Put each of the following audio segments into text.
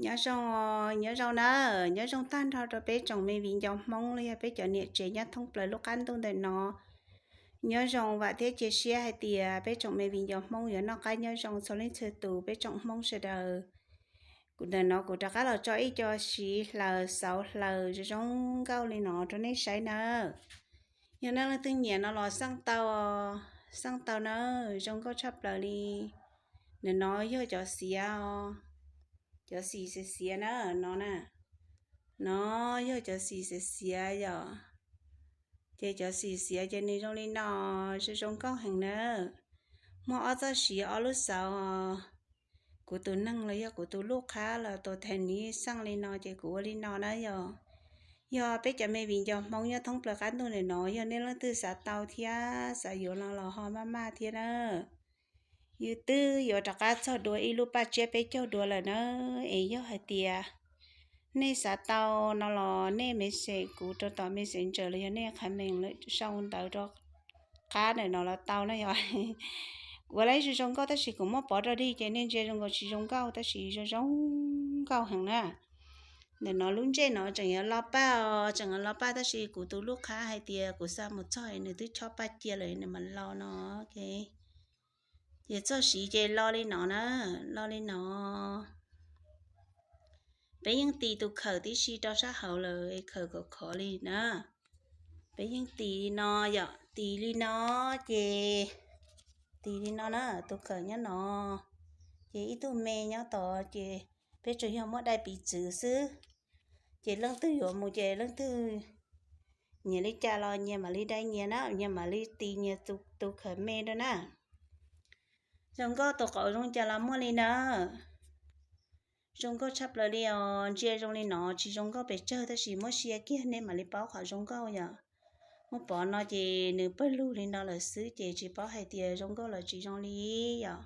Nyob zoo, nyob zoo na, nyob zoo tag nrho rau peb tsoom me viv ncaus Hmoob los yog peb cov niam tsev nyob thoob plaws lub qab ntuj ntawm no. Nyob zoo, vam thiab cia siab hais tias peb tsoom me viv ncaus Hmoob yuav noj qab nyob zoo txhua leej txhua tus peb tsoom Hmoob sawv daws. Kuv ntawm no kuv rov qab los tso ib co siv hlaws xauv hlaws zoo zoo nkauj li no rau nej saib nawb. Yog nej leej twg nyiam no los xaj tau, xaj tau nawb, zoo nkauj tshaj plaws li. Ntawm no yog cov xiav os, cov xim xiav xiav na, no na, no yog cov xim xiav xiav yom. Ces cov xim xiav ces nws zoo li no, zoo zoo nkauj heev nawb. Muaj ob txoj siv ob lub xauv. Kuv tus neeg los yog kuv tus lub qhab los tus thas niv xaj li no ces kuv ua li no na yom. Yog peb cov me viv ncaus Hmoob nyob thoob plaws qab ntuj ntawm no yog nej leej twg xav tau thiab xav yuav no los ho maj maj thiab na. Yus twb yuav rov qab txog dua ib lub paj tsiab peb caug dua lawm na. Es yog hais tias nej xav tau no los nej message kuv rau tom Messenger los yog nej qhia mees lawm sau ntawv rau qab ntawm no los tau na yom. Kuv ua lawv zoo zoo nkauj tab sis kuv muab pov rau dig ces nej ntsia zoo nkaus tsis zoo nkauj tab sis zoo zoo nkauj heev na. Ntawm no lub ntsej no tseem yuav lo paj os, tseem yuav lo paj tab sis kuv tus lub qhab hais tias kuv xa mus txog nws twb chob paj cia lawm nws mam lo no. Ces txoj siv ces lo li no na, lo li no. Peb yeej tis tus khawm tib si rau sab hauv lawm es khawm kom khov li na. Peb yeej tis li no yom, tis li no ces, tis li no na, tus khawm nyob no, ces ib tug me nyob tod ces peb tsuas yog muab dai piv txwv xwb. Ces leej twg yuav mus ces leej twg nyiam li cas los nyias mam li dai nyias na, nyias mam li tis nyias tus khawm me rau na. Zoo nkauj tus qauv zoo cas los muaj li na. Zoo nkauj tshaj plaws li os, ntsia zoo li no tsis zoo nkauj pes tsawg tab sis muab sia kiag nej mam li paub qhov zoo nkauj yom. Muab pov no ces nws pawg lug li no lawm xwb ces tsis paub hais tias zoo nkauj los tsis zoo li yom.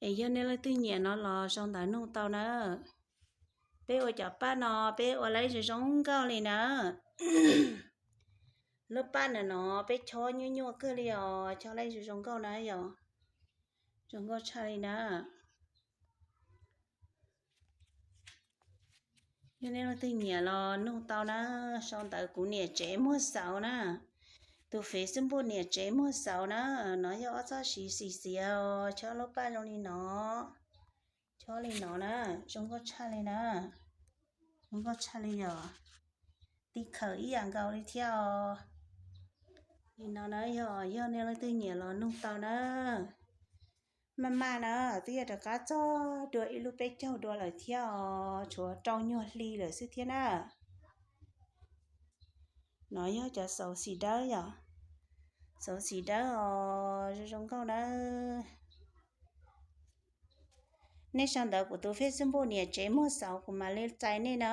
Es yog nej leej twg nyiam no los sau ntawv nug tau na. Peb ua cov paj no peb ua lawv zoo zoo nkauj li na. Lub paj ntawm no peb chob nyuaj nyuaj kawg li os, chob lawv zoo zoo nkauj na yom. Zoo nkauj tshaj li na. Yog nej leej twg nyiam los nug tau na, sau ntawv kuv niam tsev muag xauv na, tus Facebook niam tsev muag xauv na, no yog ob txoj siv xim xiav, chob lub paj zoo li no, chob li no na, zoo nkauj tshaj li na, zoo nkauj tshaj li yom, tis khawm ib yam nkaus li thiab os. Li no na yog, yog nej leej twg nyiam los nug tau na. Maj maj na, twb yog rov qab txog dua ib lub peb caug dua lawm thiab os, tshuav rau nyuag hli lawm xwb thiab na. No yog cov xauv xim dawb yom, xauv xim dawb os, zoo zoo nkauj na. Nej sau ntawv kuv tus Facebook niam tsev muag xauv kuv mam li txais nej na.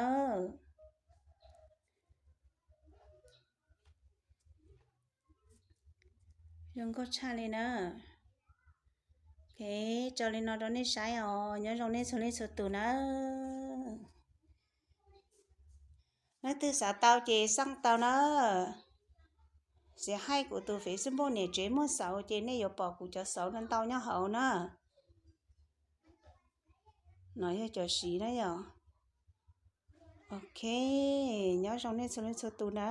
Zoo nkauj tshaj li na. Tso li no rau nej saib os, nyob zoo nej txhua leej txhua tus na. Leej twg xav tau ces xaj tau na. Xiv haij kuv tus Facebook niam tsev muag xauv ces nej yuav pom kuv cov xauv ntau ntau nyob hauv na. No yog cov siv na yom. Ok, nyob zoo nej txhua leej txhua tus na.